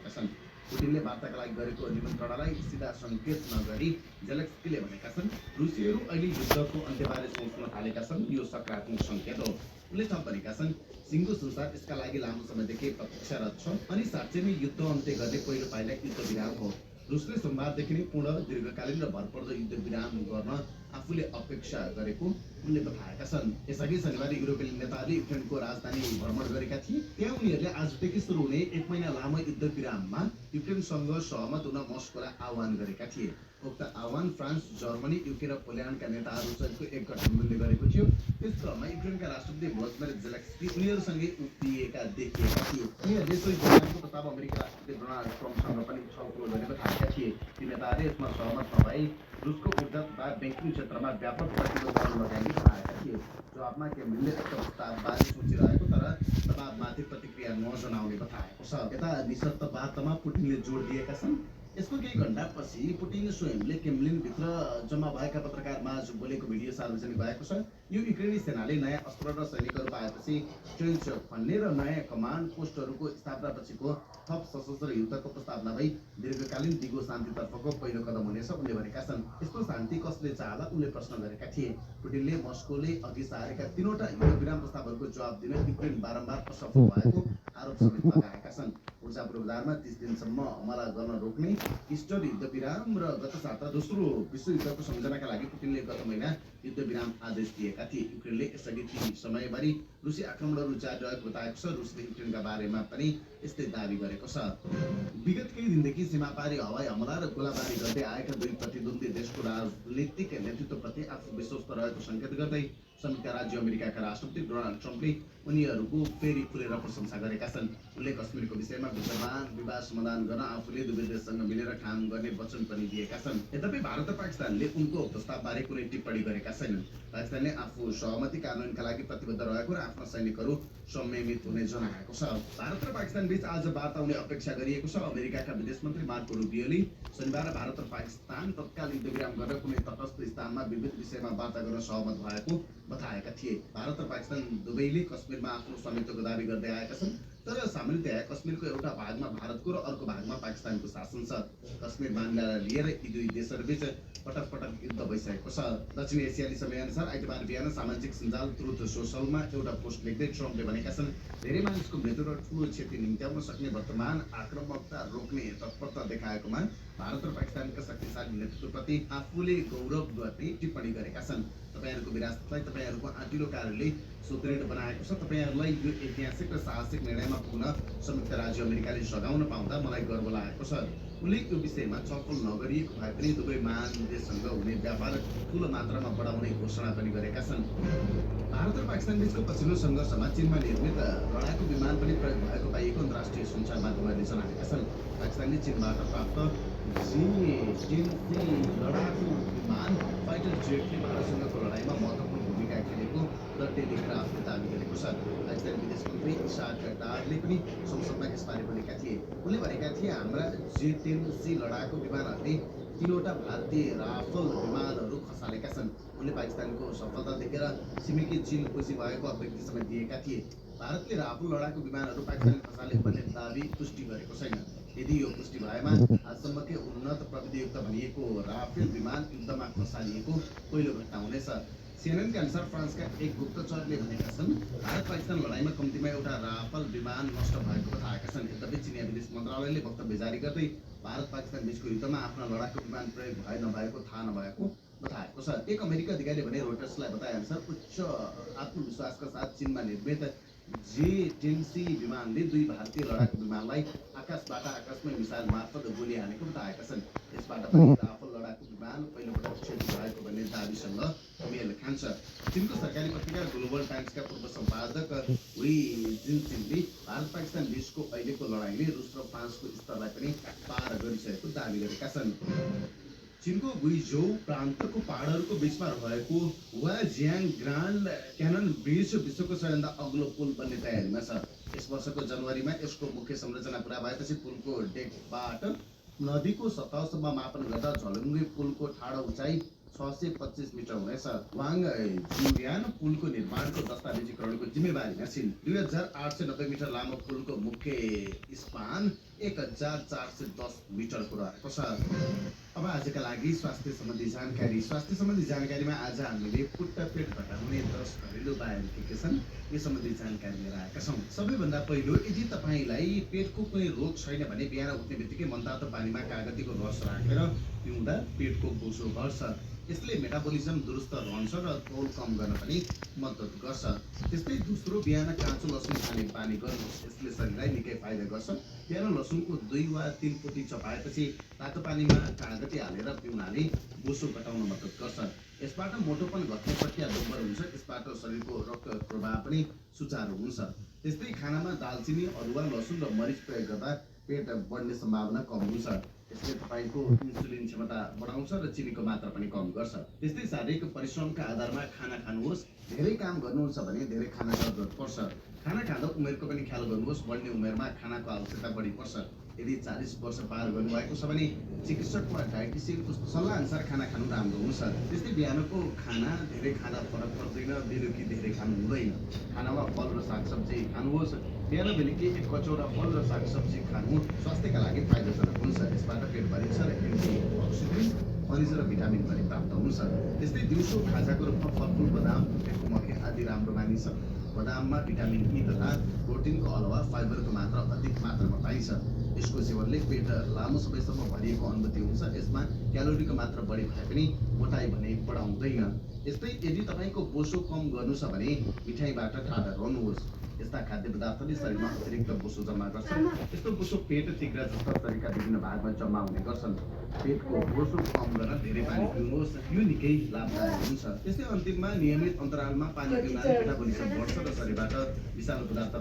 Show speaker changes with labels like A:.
A: बताएका छन्। पुटिनले वार्ताका लागि गरेको निमन्त्रणालाई सिधा सङ्केत नगरी जेलेन्स्कीले भनेका छन् रुसीहरू अहिले युद्धको अन्त्यबारे सोच्न थालेका छन्, यो सकारात्मक सङ्केत हो। उनले थप भनेका छन् सिङ्गो संसार यसका लागि लामो समयदेखि प्रतीक्षारत छ अनि साँच्चै नै युद्ध अन्त्य गर्ने पहिलो पाइला युद्ध विराम हो। रुसले सोमबारदेखि नै पूर्ण दीर्घकालीन र भरपर्दो युद्ध विराम गर्न आफूले अपेक्षा गरेको उनले बताएका छन्। यसअघि शनिबार युरोपेली नेताहरूले युक्रेनको राजधानी भ्रमण गरेका थिए। त्यहाँ उनीहरूले आजदेखि सुरु हुने 1 महिना लामो युद्ध विराममा युक्रेनसँग सहमत हुन मस्कोलाई आह्वान गरेका थिए। उक्त आह्वान फ्रान्स, जर्मनी, युके र पोल्यान्डका नेताहरूसहितको एक गठबन्धनले गरेको थियो। त्यस क्रममा युक्रेनका राष्ट्रपति भ्लोदिमिर जेलेन्स्की उनीहरूसँगै उभिएका देखिएका थिए। उनीहरूले सोही विरामको प्रस्ताव अमेरिकी राष्ट्रपति डोनाल्ड ट्रम्पसँग पनि छलफल गर्ने बताएका थिए। ती नेताहरूले यसमा सहमत नभई रुसको ऊर्जा तथा ब्याङ्किङ क्षेत्रमा व्यापक प्रतिबन्धहरू लगाइने बताएका थिए। जवाबमा क्रेमलिनले उक्त प्रस्तावबारे सोचिरहेको तर दबावमाथि प्रतिक्रिया नजनाउने बताएको छ। यता निशर्तवादमा पुटिनले जोड दिएका छन्। यसको केही घण्टापछि पुटिन स्वयंले क्रेमलिनभित्र जम्मा भएका पत्रकारमाझ बोलेको भिडियो सार्वजनिक भएको छ। यो युक्रेनी सेनाले नयाँ अस्त्र र सैनिकहरू पाएपछि ट्रेन्च खन्ने र नयाँ कमान्ड पोस्टहरूको स्थापनापछिको थप सशस्त्र युद्धको प्रस्ताव नभई दीर्घकालीन दिगो शान्तितर्फको पहिलो कदम हुनेछ उनले भनेका छन्। यस्तो शान्ति कसले चाहला उनले प्रश्न गरेका थिए। पुटिनले मस्कोले अघि सारेका 3वटा युद्ध विराम प्रस्तावहरूको जवाब दिन युक्रेन बारम्बार असफल भएको आरोप समेत लगाएका छन्। ऊर्जा पूर्वाधारमा 30 दिनसम्म हमला गर्न रोक्ने इस्टर युद्ध विराम र गत साता दोस्रो विश्वयुद्धको सम्झनाका लागि पुटिनले गत महिना युद्ध विराम आदेश दिएका थिए। युक्रेनले यसअघि ती समयभरि रुसी आक्रमणहरू जारी रहेको बताएको छ। रुसले युक्रेनका बारेमा पनि यस्तै दावी गरेको छ। विगत केही दिनदेखि सीमापारी हवाई हमला र गोलाबारी गर्दै आएका दुई प्रतिद्वन्दी देशको राजनीतिक नेतृत्वप्रति आफू विश्वस्त रहेको सङ्केत गर्दै संयुक्त राज्य अमेरिकाका राष्ट्रपति डोनाल्ड ट्रम्पले उनीहरूको फेरि खुलेर प्रशंसा गरेका छन्। उनले कश्मीरको विषयमा विद्यमान विवाद समाधान गर्न आफूले दुवै देशसँग मिलेर काम गर्ने वचन पनि दिएका छन्। यद्यपि भारत र पाकिस्तानले उनको प्रस्तावबारे कुनै टिप्पणी गरेका छैनन्। पाकिस्तानले आफू सहमति कानुनका लागि प्रतिबद्ध रहेको र आफ्ना सैनिकहरू संयमित हुने जनाएको छ। भारत र पाकिस्तान बीच आज वार्ता हुने अपेक्षा गरिएको छ। अमेरिकाका विदेश मन्त्री मार्को रुबियोले शनिबार भारत र पाकिस्तान तत्काल युद्ध विराम गरेर कुनै तटस्थ स्थानमा विविध विषयमा वार्ता गर्न सहमत भएको बताएका थिए। भारत र पाकिस्तान दुवैले कश्मीरमा आफ्नो स्वामित्वको दावी गर्दै आएका छन्, तर सामान्यतया कश्मीरको एउटा भागमा भारतको र अर्को भागमा पाकिस्तानको शासन छ। कश्मीर मामिलालाई लिएर यी दुई देशहरूबीच पटक पटक युद्ध भइसकेको छ। दक्षिण एसियाली समयअनुसार आइतबार बिहान सामाजिक सञ्जाल ट्रुथ सोसलमा एउटा पोस्ट लेख्दै ट्रम्पले भनेका छन् धेरै मानिसको मृत्यु र ठुलो क्षति निम्त्याउन सक्ने वर्तमान आक्रामकता रोक्ने तत्परता देखाएकोमा भारत र पाकिस्तानका शक्तिशाली नेतृत्वप्रति आफूले गौरव गर्ने टिप्पणी गरेका छन्। तपाईँहरूको विरासतलाई तपाईँहरूको आँटिलो कार्यले सुदृढ बनाएको छ। तपाईँहरूलाई यो ऐतिहासिक र साहसिक निर्णयमा पुग्न संयुक्त राज्य अमेरिकाले सघाउन पाउँदा मलाई गर्व लागेको छ। उनले यो विषयमा छलफल नगरिएको भए पनि दुवै महान देशसँग हुने व्यापार ठुलो मात्रामा बढाउने घोषणा पनि गरेका छन्। भारत र पाकिस्तान बीचको पछिल्लो सङ्घर्षमा चीनमा निर्मित लडाकु विमान पनि प्रयोग भएको पाइएको अन्तर्राष्ट्रिय सञ्चार माध्यमहरूले जनाएका छन्। पाकिस्तानले चीनबाट प्राप्त J-10C लडाकु विमान फाइटर जेटले भारतसँगको लडाइँमा महत्त्वपूर्ण भूमिका खेलेको द टेलिग्राफले दावी गरेको छ। पाकिस्तानी विदेश मन्त्री इशाक डारले पनि संसदमा यसबारे बोलेका थिए। उनले भनेका थिए हाम्रा J-10C लडाकु विमानहरूले 3वटा भारतीय राफल विमानहरू खसालेका छन्। उनले पाकिस्तानको सफलता देखेर छिमेकी चीन खुसी भएको अभिव्यक्ति समेत दिएका थिए। भारतले राफल लडाकु विमानहरू पाकिस्तानले खसाले भन्ने दावी पुष्टि गरेको छैन। यदि यो पुष्टि भएमा आजसम्मकै उन्नत प्रविधियुक्त भनिएको राफेल विमान युद्धमा खसालिएको पहिलो घटना हुनेछ। सीएनएनका अनुसार फ्रान्सका एक गुप्तचरले भनेका छन् भारत पाकिस्तान लडाइँमा कम्तीमा एउटा राफल विमान नष्ट भएको बताएका छन्। यद्यपि चिनिया विदेश मन्त्रालयले वक्तव्य जारी गर्दै भारत पाकिस्तान बीचको युद्धमा आफ्ना लडाकु विमान प्रयोग भए नभएको थाहा नभएको बताएको छ। एक अमेरिकी अधिकारीले भने रोइटर्सलाई बताएअनुसार उच्च आत्मविश्वासका साथ चीनमा निर्मित J-10C विमानले दुई भारतीय लडाकु विमानलाई आकाशबाट आकाशमै मिसाइल मार्फत गोली हानेको बताएका छन्। यसबाट पनि राफल लडाकु विमान पहिलोपटक क्षति भएको भन्ने दावीसँग मेल खान्छ। चीनको सरकारी पत्रिका ग्लोबल टाइम्सका पूर्व सम्पादक हुई जिनसिनले भारत पाकिस्तान बीचको अहिलेको लडाइँले रुस र फ्रान्सको स्तरलाई पनि पार गरिसकेको दावी गरेका छन्। चीनको गुइझौ प्रान्तको पहाडहरूको बीचमा रहेको हुआजियाङ ग्रान्ड क्यानन ब्रिज विश्वको सबैभन्दा अग्लो पुल बन्ने तयारीमा छ। यस वर्षको जनवरीमा यसको मुख्य संरचना पुरा भएपछि पुलको डेकबाट नदीको सतहसम्म मापन गर्दा झलुङ्गे पुलको ठाडो उचाइ 625 मिटर हुनेछ। वाङ जुलियान पुलको निर्माणको दस्तावेजीकरणको जिम्मेवारीमा छिन्। 2890 मिटर लामो पुलको मुख्य स्पान 1410 मिटरको रहेको छ। अब आजका लागि स्वास्थ्य सम्बन्धी जानकारीमा आज हामीले पुट्टा पेट घटाउने 10 घरेलु उपायहरू के छन् यो सम्बन्धी जानकारी लिएर आएका छौँ। सबैभन्दा पहिलो, यदि तपाईँलाई पेटको कुनै रोग छैन भने बिहान उठ्ने बित्तिकै मनतातो पानीमा कागतीको रस राखेर पिउँदा पेटको बोसो घट्छ। यसले मेटाबोलिजम दुरुस्त रहन्छ र तौल कम गर्न पनि मद्दत गर्छ। त्यस्तै दोस्रो, बिहान काँचो लसुन खाने बानी गर्नुहोस्। यसले शरीरलाई निकै फाइदा गर्छ। बिहान लसुनको 2 वा 3 पोटी चपाएपछि तातो पानीमा कागती हालेर पिउनाले बोसो घटाउन मद्दत गर्छ। यसबाट मोटोपन घट्ने प्रक्रिया दोब्बर हुन्छ। यसबाट शरीरको रक्त प्रवाह पनि सुचारू हुन्छ। त्यस्तै खानामा दालचिनी, अदुवा, लसुन र मरिच प्रयोग गर्दा पेट बढ्ने सम्भावना कम हुन्छ। यसले तपाईँको इन्सुलिन क्षमता बढाउँछ र चिनीको मात्रा पनि कम गर्छ। त्यस्तै शारीरिक परिश्रमका आधारमा खाना खानुहोस्। धेरै काम गर्नुहुन्छ भने धेरै खानाको जरुरत पर्छ। खाना खाँदा उमेरको पनि ख्याल गर्नुहोस्। बढ्ने उमेरमा खानाको आवश्यकता बढी पर्छ। यदि 40 वर्ष पार गर्नुभएको छ भने चिकित्सक वा डायटिसियनको सल्लाह अनुसार खाना खानु राम्रो हुन्छ। त्यस्तै बिहानको खाना धेरै खाँदा फरक पर्दैन, बेलुकी धेरै खानु हुँदैन। खानामा फल र सागसब्जी खानुहोस्। बिहान बेलुकी 1 कचौरा फल र सागसब्जी खानु स्वास्थ्यका लागि फाइदाजनक हुन्छ। यसबाट पेट भरिन्छ र एन्टिअक्सिडेन्ट, खनिज र भिटामिन पनि प्राप्त हुन्छ। त्यस्तै दिउँसो खाजाको रूपमा फलफुल, बदाम, फुटेको मकै आदि राम्रो मानिन्छ। बदाममा भिटामिन ई तथा प्रोटिनको अलावा फाइबरको मात्रा अधिक मात्रामा पाइन्छ। यसको सेवनले पेट लामो समयसम्म भरिएको अनुभूति हुन्छ। यसमा क्यालोरीको मात्रा बढी भए पनि मोटाइ भने बढाउँदैन। यस्तै यदि तपाईँको बोसो कम गर्नु छ भने मिठाईबाट टाढा रहनुहोस्। यस्ता खाद्य पदार्थले शरीरमा अतिरिक्त बोसो जम्मा गर्छ। यस्तो बोसो पेट, तिघ्रा जस्ता शरीरका विभिन्न भागमा जम्मा हुने गर्छन्। पेटको बोसो कम गर्न धेरै पानी पिउनुहोस्। यो निकै लाभदायक हुन्छ। त्यस्तै अन्तिममा नियमित अन्तरालमा पानी पिउनाले मेटाबोलिजम बढ्छ र शरीरबाट विषालु पदार्थ